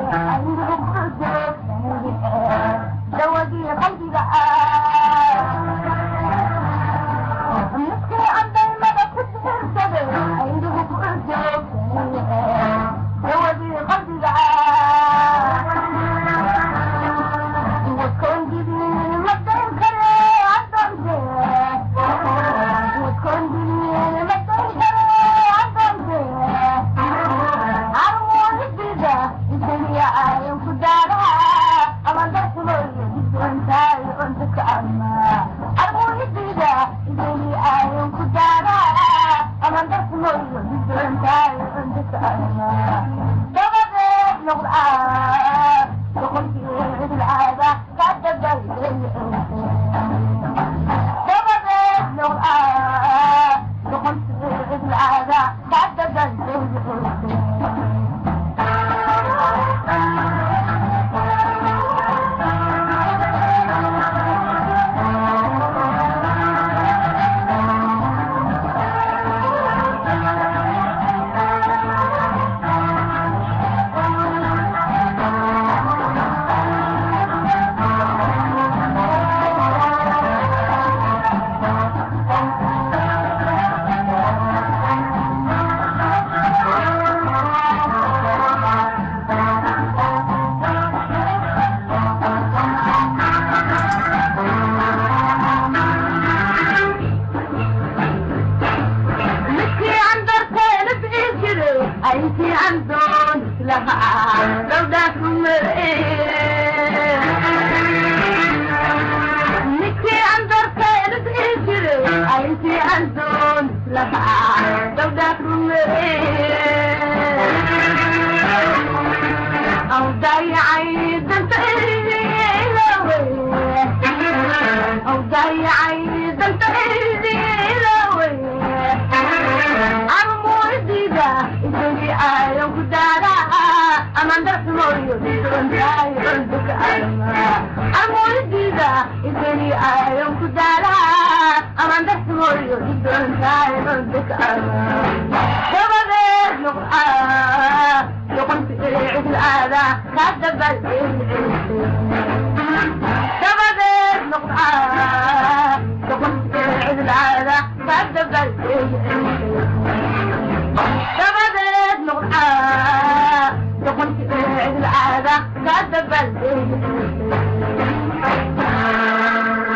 Indhuhu ku joogsanayeen dawadii qalbiga. Midkii aan daymada ku diirsaday, indhuhu ku joogsanayeen dawadii qalbiga. Wadkoon didin ma dayn kare adoonte, wadkoon didin ma dayn kare adoonte. Armuudida isaliya ayan ku daalaha aman darxumoyo didoontaay ondaka ama. Armuudida isali ayan ku daalaha aman darxumoyo didoontaay ondaka ama. Dabadeed noqda doqontii cidlaada ka dabaylay, dabadeed noqda doqontii cidlaada ka dabaylay. Midkii aan darteena bixi jiray, intii aan doon islahaa gabdhaas rumee. Midkii aan darteena bixi jiray, intii aan doon islahaa gabdhaas rumee. Aw dayacay dantaydiilawe, aw dayacay dantaydiilawe. Armuudida isagi ayan ku daalaa aman darxumoyo didoontaay cunduka arma. Armuudida isagi ayan ku daalaa aman darxumoyo didoontaay cunduka arma. Dabadeed noqda doqonti cidlaada ka dabal.